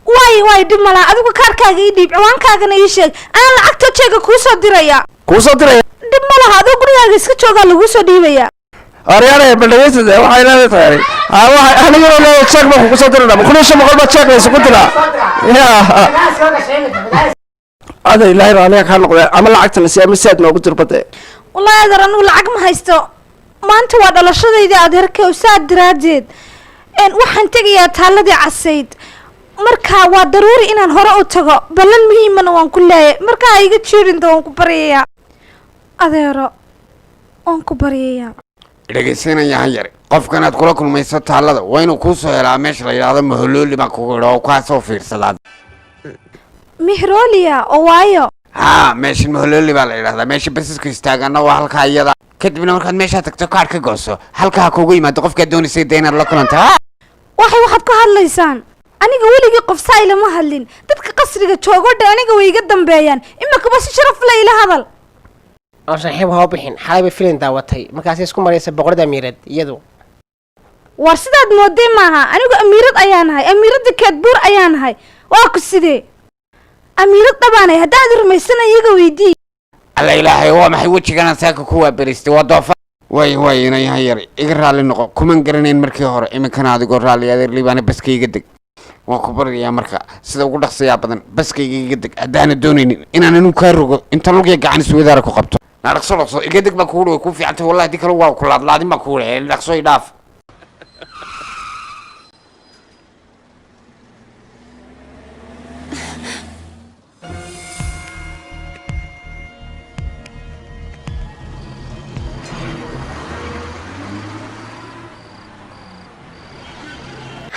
Waay waay, dhib malaa. Adigu kaarkaaga ii dhiib, ciwaankaagana ii sheeg, anaa lacagta jeega kuu soo diraya. Kuu soo diraya? Dhib ma laha, adoo gurigaaga iska joogaa laguu soo dhiibaya. Aryaane, bal dhegeysta, waxay leedahay ha waxa aniguna leeyahay jeeg baan kugu soo dirana. 1500 baa jeeg laysugu diraa ya. Ada Ilaahay raaliga kaa noqdee, ama lacagtana si ama si aad noogu dirbade. Wallaahi adeer, anigu lacag ma haysto. Maanta waa dhalashadayda adeerkay, saa daraaddeed waxaan tegayaa taaladii casayd. Marka waa daruuri inaan hore u tago, ballan muhiimana waan ku leeyahay. Markaa ha iga jiirinta, waan ku baryayaa adeero, waan ku baryayaa. Dhegaysanaya yare, qofkan aad kula kulmayso taallada waa inuu kuu soo helaa meesha la yidhaahdo Maholooli baan kugu idho oo kaa soo fiirsadaa. Mihrolia oo waayo? Haa, meeshan Maholooli baa la yidhahdaa. Meesha basasku istaagana waa halkaa iyada. Kadibna markaad meeshaa tagto, kaadh ka gooso, halkaa ha kuugu yimaado qofkaad doonaysay dee inaad la kulanto. Waxay waxaad ku hadlaysaan, aniga weligii qof saa ilama hadlin. Dadka qasriga joogo dhan aniga way iga dambeeyaan. Imakaba si sharaf la ila hadal. Oo saaxiib, hoo bixin. Xalay bay filin daawatay, markaasay isku maraysa boqorada amiirad iyadu. War sidaad mooday maaha. Anigu amiirad ayaan ahay, amiiradda Keedbuur ayaan ahay. Waa ku sidee? Amiirad dhabaanay, haddaad rumaysana iyaga weydii. Alla Ilaahay, waa maxay wejigana saaka ku waaberistay? Waa doofa. Way way, inayahan yare, iga raalli noqo, kuman garanayn markii hore. Iminkana adigoo raalli, adeer Liibaana, baska iga deg, waan ku baryayaa. Marka sida ugu dhaqsayaa badan baskayga iga deg, haddaana doonaynin inaan inu kaa rogo inta lugya gacan iswadaara ku qabto. Naa dhaqso dhaqso iga deg baan kugu way kuu fiicantay wallahi. Haddii kale waa ku laadlaadin baan kugu dhahay. Dhaqso i dhaaf.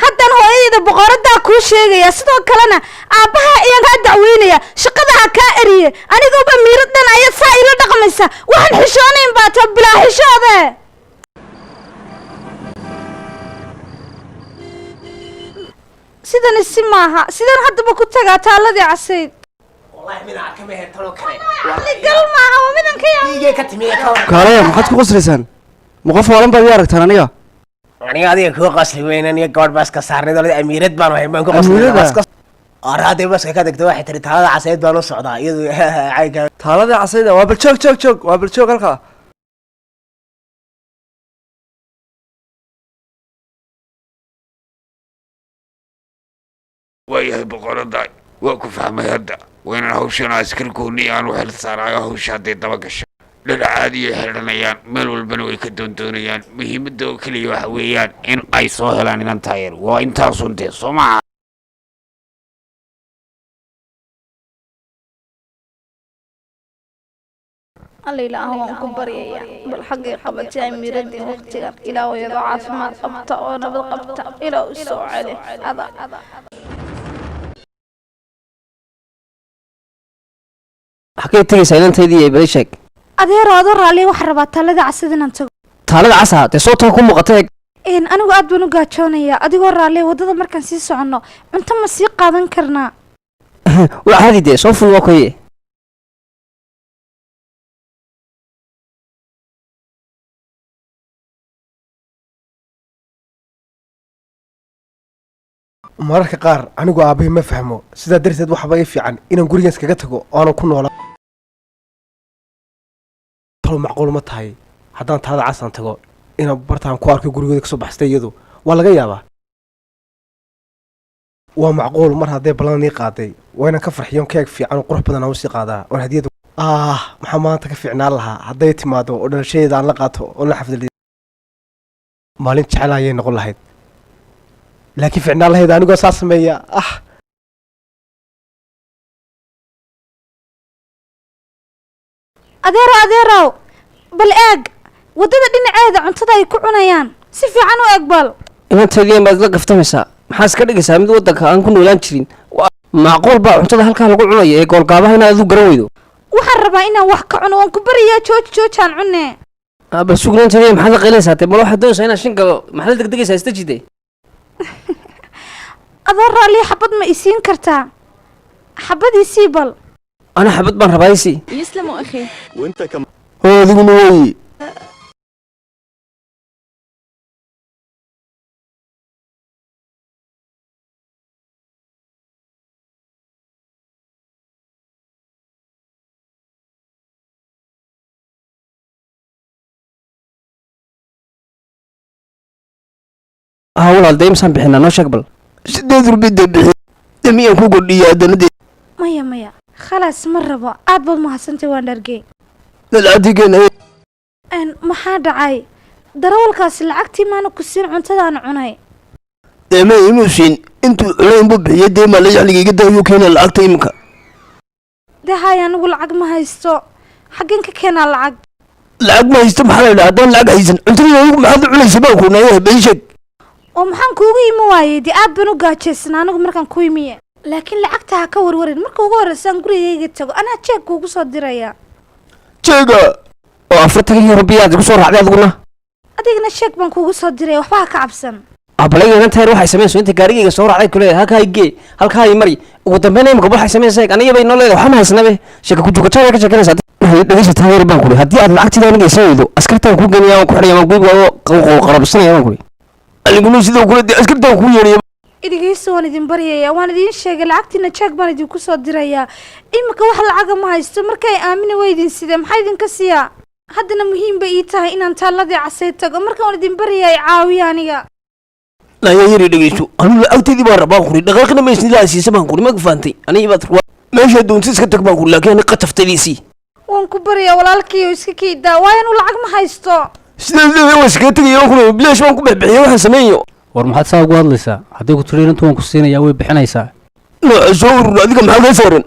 Haddaan hooyadayda boqoraddaa kuu sheegaya, sidoo kalena aabbaha ayaan kaa dacweynaya, shaqada ha kaa eriye. Anigooba miirad dhan ayaad saa ila dhaqmaysa. Waxaan xishoonayn baa ta bilaa xishoode. Sidani si maaha. Sidaan haddaba ku tagaa taaladii casayd? Wallahi mid aan ka meher tanoo kale. Gal maaha, waa midan ka yaa. Dhiigay ka timi ka war. Kaalaya, maxaad ku qoslaysaan? Ma qof waalan baad ii aragtaan aniga? Aniga adiga kuga qosli weyn. Aniga gabadh baa iska saarnay, dowladda amiirad baan ahay baan ku qosli. Amiirada? Araadii baska ka degtay, waxay tiri taalada casayd baan u socdaa iyadu caynka. Taaladii casayda? Waa bal joog joog joog, waa bal joog halkaa. Waayahay boqorada, waa ku fahmay. Hadda waa inaan hawshan askar gooni aan u xil saaraayo. Hawsha hadday daba gasho, dhinacaadiyay xidhanayaan, meel walbana way ka doondoonayaan. Muhiimadda oo keliya waxa weeyaan in ay soo helaan inan taayeer. Waa intaasun dee, soo maaha? Alla Ilaah, waan ku baryayaa, bal xaggay qabatay amiiradii waqtigan? Ilaah, iyadoo caafimaad qabta oo nabad qabta Ilaah u soo celi ada. Xagee tegaysaa inantaydii? Bal ii sheeg. Adeero, adoo raalliya, waxaan rabaa taalada casad inaan tago. Taalada casa dee soo taa ku muuqata. Anigu aad baan u gaajoonayaa. Adigoo raalliya, waddada markaan sii soconno cunto ma sii qaadan karnaa? Waa caadi dee, soo ful, waa koye. Mararka qaar anigu aabbahay ma fahmo, sidaa darteed waxba ii fiican inaan gurigan iskaga tago oo aanan ku noola. Talo macquul ma tahay haddaan taalada casaan tago inaan bartaan ku arko gurigooda kasoo baxsatay iyadu? Waa laga yaabaa, waa macquul. Mar hadday ballan ii qaaday, waa inaan ka farxiyon. Keeg fiican oo qurux badan aan usii qaadaa oon hadiyad. Ah, maxaa maanta ka fiicnaan lahaa hadday timaado oo dhalashadeeda aan la qaato oo la xafdaliyo? Maalin jecel ayay noqon lahayd, laakiin ficnaan lahayd anigoo saa sameeya. Ah. Adeerow, adeerow, bal eeg waddada dhinaceeda cuntada ay ku cunayaan, si fiican u eeg bal. Inantaydii, baad la gaftamaysaa. Maxaa iska dhigaysaa mid waddanka aan ku noolaan jirin? Macquul baa cuntada halkaa lagu cunayo ee goolgaabaha inaad adigu garan weydo? Waxaan rabaa inaan wax ka cuno, waan ku baryayaa, jooji joojaan cunne. Bal sug inantaydii, maxaad la qaylinaysaa dee? Mal waxaad doonaysaa inaad shin galo? Maxaad la degdegaysaa? Isdejide. Adoo raalliya, xabad ma isiin kartaa? Xabad isii bal. Ana xabad baan rabaa, isi. يسلموا أخي. وانت كمان. Adiguna wey. Ha walaal, dee imsaan bixinaa? Noo sheeg bal. 8 rubi dee bixi, dee miyaan ku kordhiya haddana dee? Maya, maya, khalaas, ma rabo, aad baad mahadsantay, waan dhargey. Dee lacagtii keen. Maxaa dhacay? Darawalkaasi lacagtii maana ku siin cuntadaan cunay? Dee ma imuu siin, intuu culayn buu bixiyay. Dee maa la jecliga iga daayuu keena lacagta iminka. Dee haay, anigu lacag ma haysto, xaggeen ka keenaa lacag? Lacag ma haysto maxaa la yidhaha? Haddaan lacag haysan, cuntada adigu maxaad u cunaysa baan kuunaya? Been sheeg. Oo maxaan kuugu imi waayey? Dee aad baan u gaajaysnaa anigu markaan ku imiye, laakiin lacagta ha ka warwarin. Marka ugu horreysaan gurigayga tago, anaa jeeg kuugu soo diraya. Jeega? Oo 40 rubiyaad igu soo raacday adiguna? Adigna sheeg baan kuugu soo diraya, waxba ha ka cabsan. Abalayga inantayn waxay sameynayso, inta gaarigayga soo raacday kuleedahay halkaa igee, halkaa i mari. Ugu dambeyn imika waxay sameynaysaa, aniga bay noo leedahay waxba ma haysanabe. Sheeka ku jugajaa ka sheekanaysaa. Dhegeysa taageer baan kuri, haddii aad lacagtida aniga isan weydo, askartaan kuu geenaya, waan ku xidhaya, waan kugu qarabsanaya baan kuri. Aniguna sidoo kale dee askartaan kuu yeedhaya. Idigiisa waan idin baryayaa, waan idiin sheegay, lacagtiina jeeg baan idinku soo dirayaa. Imika wax lacaga ma haysto, markay aamina waa idin sidee? Maxaa idinka siiyaa? Haddana muhiim bay ii tahay inaan taalladii casay tago. Marka waan idin baryayaa, i caawiya aniga. Naya yari, dhegeyso, anigu lacagteedii baan rabaa kuri, dhaqaaqna ma isnilaa siisa baan kuri. Ma fahamtay? Aniga baad meesha doonta iska tag baan kuri, laakiin ani qataftadiisii. Waan ku baryaa walaalkiiyo, iska kiidaa, waayo anu lacag ma haysto. Sidaas leedahay waan iskaga tegaya kuri, bilaash baan ku bixbixiya waxaan sameeyo. War maxaad saa ugu hadlaysaa? Haddii ku tiri inantu waan ku siinayaa, way bixinaysaa. Nooca soo urur, adiga maxaa kaa saaran?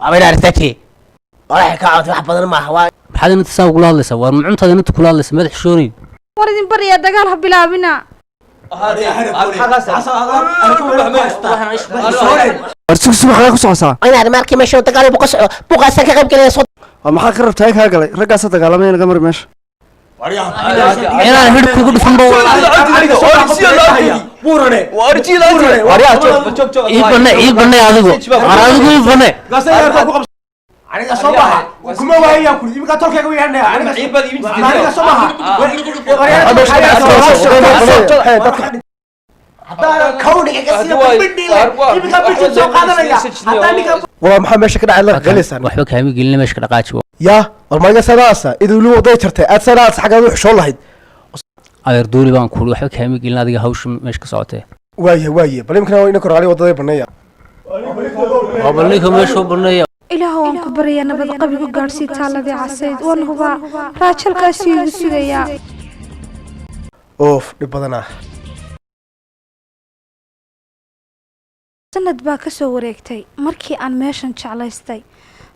Walahi ka cawtay, wax badan maaha waa. Maxaad inanta saa ugula hadlaysaa? Waar ma cuntaad inanta kula hadlaysa? Madax xishoonayn. Waan idin baryaa, dagaal ha bilaabina. War sug, sug, xagaa ku socosaa? Inaad markii meesha dagaal buqa soco, buqaasaan ka qayb galaya soo. Waa maxaa ka rabtaa kaa galay? Raggaasa dagaalamaya, naga mari meesha. Inaan hidh kugu dhufan ba. Ii bane, ii bane adigu, war adigu ii bane. Aniga soo baxa kuma waayaan kuli, iminka tolkayga u yeedhanaya aniga soo baxa. Haddaan kawniga ka siiyo bidhiile, iminka bidhi soo qaadanaya haddaan ninka. Waa maxaa meesha ka dhacay la qelaysan? Waxba kaama gelina, meesha ka dhaqaaji. Yaa war maaga sanaasa iduu lu waday jartay aad sanaas xaggaad u xishoon lahayd. Adeer duuli baan kuuli, waxba kaama gelin adiga hawsha meesha ka socotee. Waaye, waaye, bal iminkana waa inanka raali wadada baneeya. Waa bal ninka meesha u baneeya. Ilaah, waan ku baryayaa, nabad qabigu gaadhsii taalladii casayd. Waan hubaa raajalkaasi igu sugayaa. Oof, dhib badanaa. Sanad baa ka soo wareegtay markii aan meeshan jeclaystay,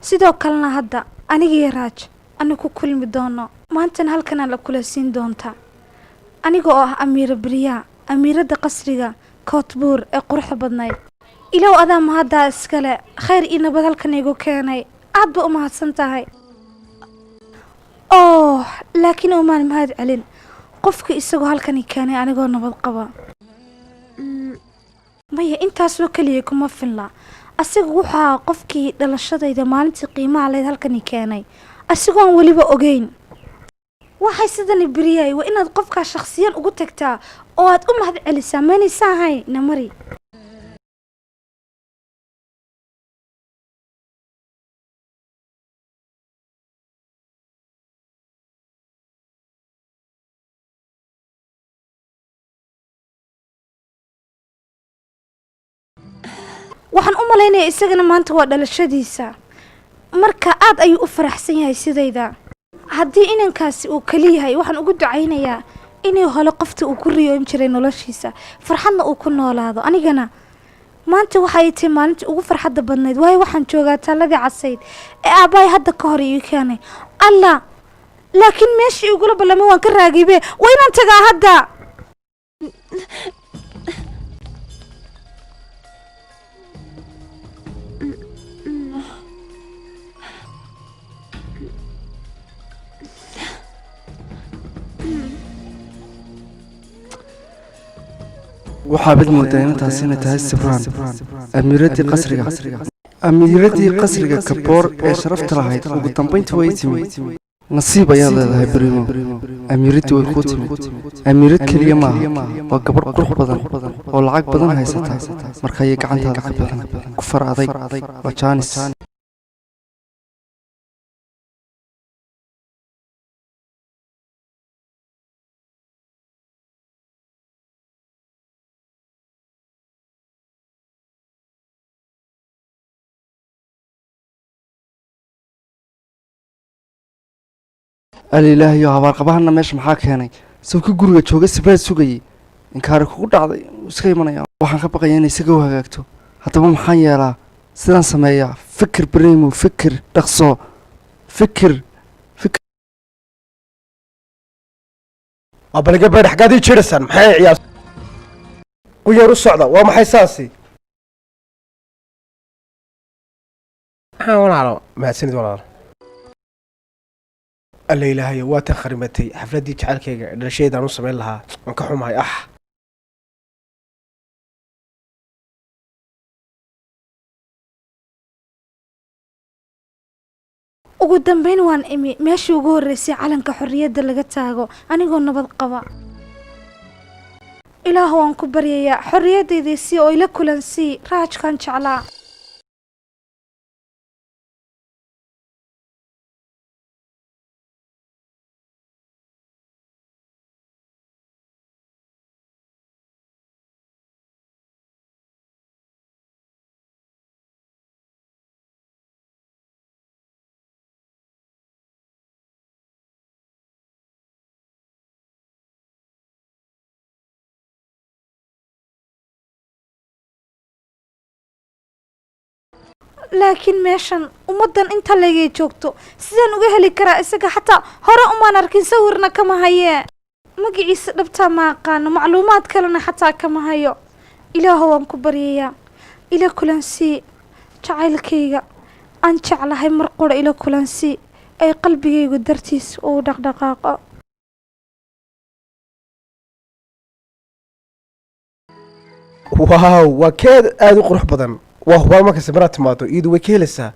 sidoo kalena hadda anigii Raaj ana ku kulmi doono. Maantana halkanaa la kula siin doontaa aniga oo ah Amiira Beriyaa, amiiradda qasriga Kootbuur ee quruxda badnayd. Ilow adaa mahaddaa iskale, khayr iyo nabad halkan igu keenay, aad ba u mahadsan tahay. Oh, laakiin umaan mahad celin qofka isagoo halkani keenay anigoo nabad qaba. Maya, intaasoo keliya kuma filna. Asiga wuxuu ahaa qofkii dhalashadayda maalintii qiimaha leyd halkani keenay, asigoon weliba ogeyn. Waxay sidani beriyay waa inaad qofkaa shakhsiyan ugu tagtaa oo aad u mahad celisaa. Maynaysa ahayn namari. Waxaan u malaynayaa isagana maanta waa dhalashadiisa, marka aad ayuu u faraxsan yahay sidayda. Haddii inankaasi uu keli yahay, waxaan ugu ducaynayaa inuu helo qofta uu ku riyoon jiray noloshiisa, farxadna uu ku noolaado. Anigana maanta waxay tahay maalintii ugu farxadda badnayd, waayo waxaan joogaa taaladii casayd ee aabbahay hadda ka hor ii keenay. Allah, laakiin meeshii igula ballamay waan ka raagibe, waa inaan tagaa hadda. Waxaabad moodaa inantaasi inay tahay Sibraan, amiiraddii qasriga, amiiraddii qasriga Kaboor ee sharafta lahayd. Ugu dambayntii way timid. Nasiib ayaad leedahay Brimo, amiiraddii way kuu timid. Amiirad keliya maaha, waa gabadh qurux badan oo lacag badan haysata. Marka ayay gacantaada ka bixin, ku far adayg, waa jaanis. Alilaahayo, habaarqabahana meesha maxaa keenay? Sawki guriga jooga sibraad sugayay, inkaari kugu dhacday, wuu iska imanaya. Waxaan ka baqaya inay isaga u hagaagto. Haddaba maxaan yeelaa? Sidaan sameeyaa? Fikir brimo, fikir, dhaqso, fikir. Waa baliga beedh, xaggaad ii jiidhaysaan? Maxay ciyaar quyaar u socda? Waa maxay saasi? Maxaa walaalo? Mahadsanid walaalo. Alla ilaahayo, waa tan kharimatay xafladdii jacaylkayga ee dhalashadeedaan u samayn lahaa. Waan ka xumahay. Ah. Ugu dambeyn waan imi meeshii ugu horreysay calanka xorriyadda laga taago anigoo nabad qaba. Ilaah waan ku baryayaa, xorriyaddaydii sii oo ila kulansii raajkaan jeclaa. Laakiin meeshan ummaddan inta laygay joogto, sidaan uga heli karaa isaga? Xataa hore umaan arkin, sawirna kama hayee. Magaciisa dhabtaa ma aqaano, macluumaad kalena xataa kama hayo. Ilaahu waan ku baryayaa, ila kulansii jacaylkayga aan jeclahay mar qura, ila kulansii ay qalbigaygu dartiis uu dhaqdhaqaaqo. Wow, waa keed aada u qurux badan. Waa hubaa marka samiraad timaado, iyadu way ka helaysaa,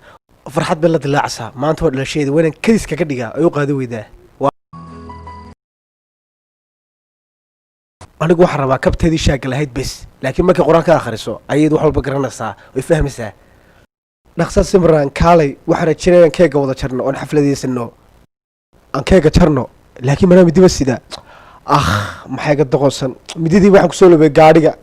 farxad bay la dilaacsaa. Maanta waa dhalashadeeda, waa inaan kadis kaga dhigaa ay u qaadi weydaa. Anigu waxaan rabaa kabteedii shaagga lahayd bes, laakiin markay qur-aan ka akhriso ayaydu wax walba garanaysaa, way fahmaysaa. Dhaqsa Simran, kaalay. Waxaan rajaynaya inaan keega wada jarno oon xafladaysano, aan keega jarno. Laakiin manaa midiba sida? Ah, maxay ga doqonsan, mididii waxaan kusoo lobay gaadhiga.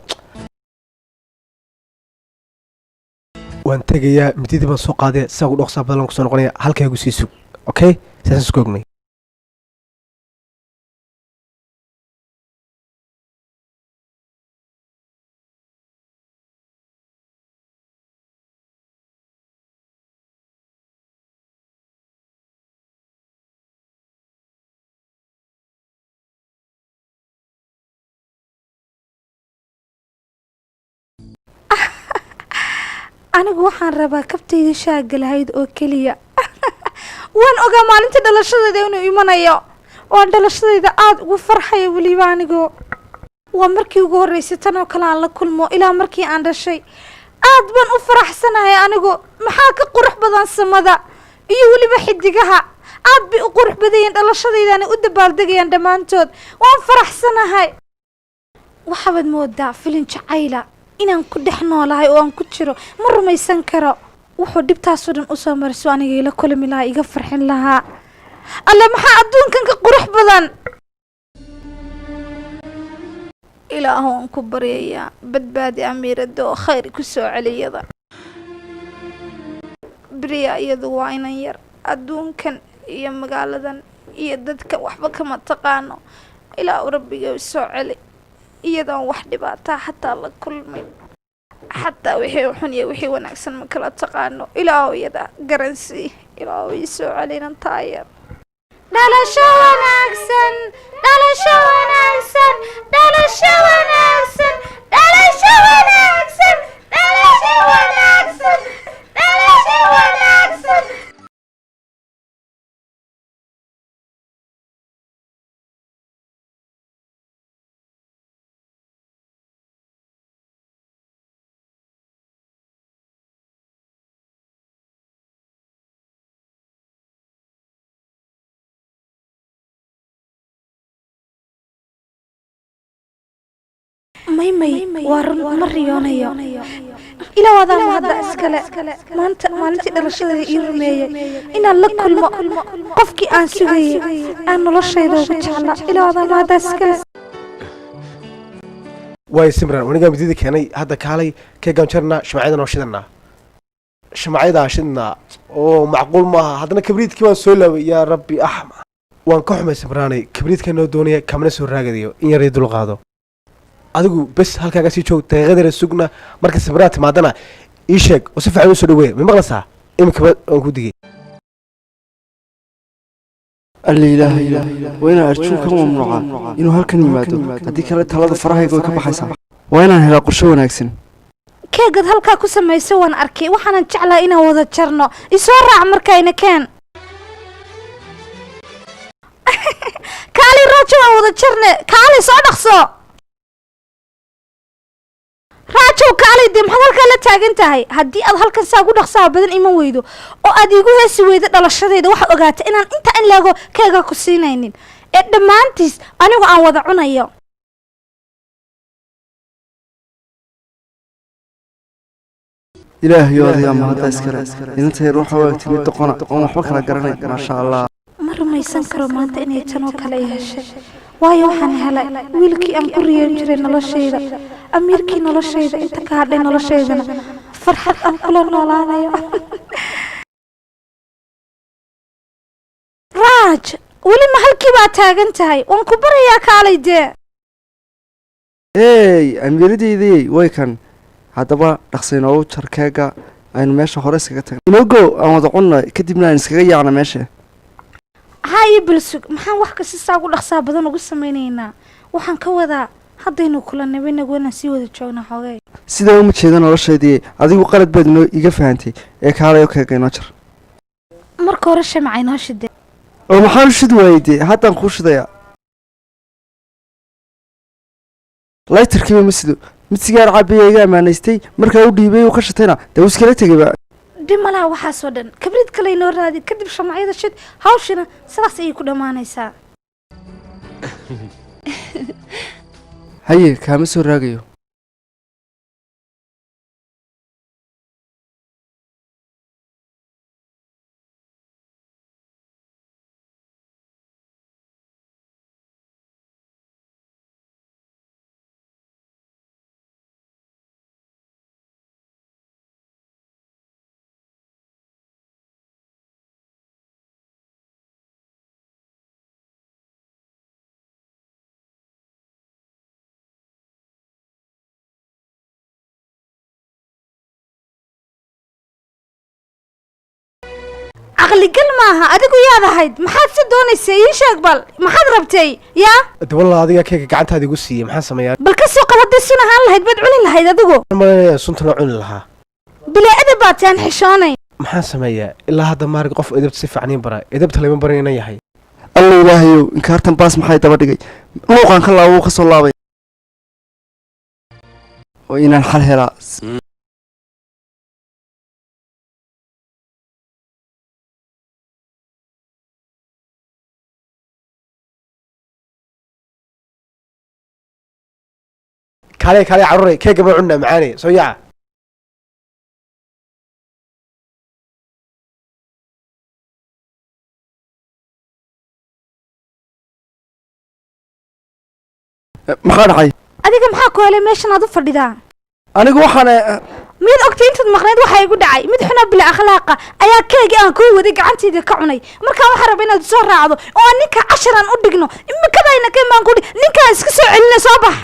Waan tegayaa, mididii baan soo qaadaya, saa ugu dhaqsaa badan kusoo noqonaya. Halkaagu sii sug. Okay, saasaan isku ognay. Anigu waxaan rabaa kabtayda shaagga lahayd oo keliya. Waan ogaa maalinta dhalashadayda inuu imanayo. Waan dhalashadayda aada ugu farxaya weliba. Anigu waa markii ugu horreysay tan oo kale aan la kulmo ilaa markii aan dhashay. Aad baan u faraxsanahay anigu. Maxaa ka qurux badan samada iyo weliba xidigaha? Aad bay u qurux badayeen, dhalashadaydaana u dabaaldegayaan dhammaantood. Waan faraxsanahay. Waxaad moodaa filin jacayla inaan ku dhex noolahay oo aan ku jiro. Ma rumaysan karo wuxuu dhibtaasoo dhan usoo mariso aniga ila kulmi lahaa, iga farxin lahaa. Alle, maxaa adduunkan ka qurux badan? Ilaahu waan ku baryayaa, badbaadi amiirada oo khayr ku soo celiyada. Beriya iyadu waa inan yar, adduunkan iyo magaaladan iyo dadka waxba kama taqaano. Ilaahu rabbiga soo celi iyadoon wax dhibaataa xataa la kulmin. Xataa wixii xun iyo wixii wanaagsan ma kala taqaano. Ilaahu iyada garansii. Ilaahu ii soo celinan taayar. Dhalasho wanaagsan, dhalasho wanaagsan, dhalasho wanaagsan, dhalasho wanaagsan, dhalasho wanaagsan, dhalasho wanaagsan. May, may, waa run, ma riyoonayo. Ilaa wadaa mahadda iskale, maanta maalintii dhalashadayda ii rumeeyey inaan la kulmo qofkii aan sugayey, aan noloshayda ugu jeclaa. Ilaa wadaa mahadda iskale. Waayo Simran, anigaa midida keenay. Hadda kaalay, keegaan jarnaa, shamacyadan oo shidanaa, shamacyadaa shidnaa oo macquul maaha. Haddana kabriidkii baan soo laabay. Yaa rabbi, ah, Waan ka xumay Simraanay, kibriidka noo doonaya kamana soo raagadayo. In yaray dul qaado adigu bes, halkaaga sii joog, daqiiqadana sugna. Marka Simraan timaadana ii sheeg oo si fiican u soo dhaweeya. Ma maqlaysaa? Iminkaba waan ku digay. Alla ilaahayo, waa inaan Arjuun ka mamnuuca inuu halkan yimaado, haddii kale talada farahayga way ka baxaysaa. Waa inaan helaa qorshe wanaagsan. Keegad halkaa ku samaysa waan arkay, waxaanan jeclahay inaan wada jarno. Isoo raac markayna keen. Kaali Raajo, waan wada jarne, kaali soo dhaqso. Raajow, kaalay dee, maxaad halkaa la taagan tahay? Haddii aad halkan saa ugu dhaqsaha badan iman weydo oo aad iigu heesi weydo dhalashadeeda, waxaad ogaata inaan inta in laago keega ku siinaynin ee dhammaantiis anigu aan wada cunayo. Ilaahayo, adigaa mahadda iskale. Inantayar waxa u egtay mid doqona oon waxba kala garanay, maasha Allah. Ma rumaysan karo maanta inay tanoo kale i heshay, waayo waxaan helay wiilkii aan ku riyoon jiray noloshayda, amiirkii noloshayda. Inta ka hadhay noloshaydana farxad aan kula noolaanayo. Raaj, weli ma halkii baa taagan tahay? Waan ku barayaa, kaalay dee. Ey amiiradaydii, way kan. Haddaba dhaqsa inoogu jar keega, aynu meesha hore iskaga tagno. Inoogo aan wada cunna, kadibna aan iskaga yaacna meesha. Haa iyo balsug, maxaan wax kasta saa ugu dhaqsaa badan ugu samaynaynaa? Waxaan ka wadaa, haddaynu kulannaba inagu inaan sii wada joogna xoogay. Sidaa uma jeeda noloshaydii, adigu qalad baad inoo iga fahantay. Ee kaalayo, keega inoo jar. Marka hore shamaca inoo shide. Oo maxaan u shidi waayey dee? Haddaan kuu shidayaa. Laytarkiiba ma sido. Mid sigaar cabaya iga ammaanaystay, markaa u dhiibay uu ka shatayna, dee wuu iskala tegayba. Dhib malaha waxaasoo dhan, kabriid kale inoo raadi, kadib shamacyada shid, hawshina sidaas ayay ku dhammaanaysaa. Haye, kaama soo raagayo. Caqligal maaha. Adigu yaad ahayd? Maxaad si doonaysay? Ii sheeg bal, maxaad rabtay yaa? De wallah, adigaa keega gacantaada igu siiyey, maxaan sameeyaa? Bal ka soo qad, haddii sun ahaan lahayd baad cuni lahayd adigu? Waxaan malaynayaa sunta la cuni lahaa. Bilaa edab baad taan xishoonay. Maxaan sameeyaa? Ilaa hadda maarig qof edebta si fiican ii bara, edebta lama barin inan yahay. Alla ilaahayow, inkaartan baas maxay daba dhigay? Luuqaan ka laabo wuu ka soo laabay. Oo inaan xal helaa. Kaalay, kaalay carruuray, keega ma cunna macaane, soo yaaca. Maxaa dhacay? Adiga maxaa ku helay meeshan aad u fadhidaa? Anigu waxaan Miyaad ogtay intaad maqnayd waxaa igu dhacay? Mid xunaa bila akhlaaqa ayaa keegii aan kuu waday gacantayda ka cunay. Markaa waxaan rabaa inaad soo raacdo oo aan ninka cashar aan u dhigno. Imikadayna keen baan kudhi, ninkaan iska soo celina. Soo bax.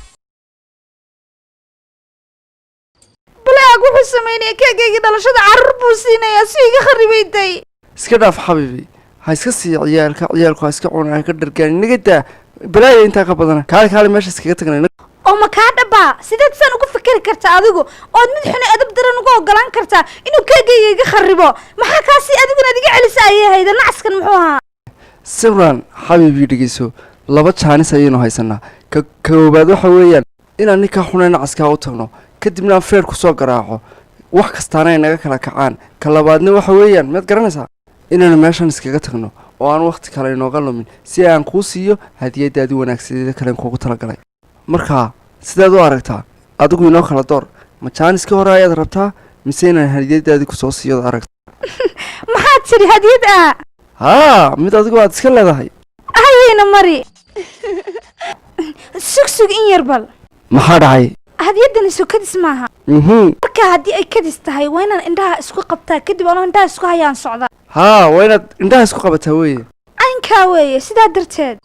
Balaag wuxuu samaynaya, keegaygii dhalashada carruur buu siinayaa, si iga kharibayday. Iska dhaaf xabiibi, ha iska siiya ciyaalka. Ciyaalku ha iska cunaan, ha ka dhargaan. Inaga daa balaaya intaa ka badana. Kaale, kaale, meesha iskaga tagnay. Oo ma kaa dhabaa? Sideed saan ugu fikeri kartaa adigu ood mid xuna edab daran ugu ogolaan kartaa inuu keegayga iga kharibo? Maxaa kaasi adiguna ad iga celisa ayay hayda? Nacaskan muxuu ahaa? Simran xabiibii, dhegeyso, laba jaanis ayaynu haysanaa. Ka koowaad waxa weeyaan inaan ninkaa xunay nacaskaa u tagno, kadibna aan feer kusoo garaaco, wax kastaana ay naga kala kacaan. Ka labaadna waxa weeyaan, maad garanaysaa, inaynu meeshan iskaga tagno oo aan wakhti kale inooga lumin, si aan kuu siiyo hadiyadaadii wanaagsaneeda kalen kuugu talagalay. Markaa sidaad u aragtaa adigu? Inoo kala door. Ma jaaniskii hore ayaad rabtaa mise inaan hadiyadaadii kusoo siiyo ad aragto? Maxaad tidhi? Hadiyad ah? Haa, mid adigu aad iska leedahay. Hayayna mari, sug sug in yar bal. Maxaa dhacay? Hadiyaddani soo kadis maaha? Mhm. Marka haddii ay kadis tahay, waa inaan indhaha isku qabtaa, kadib anoo indhaha isku hayaan socda. Haa, waa inaad indhaha isku qabataa weeye. Caynkaa weeye, sidaa darteed.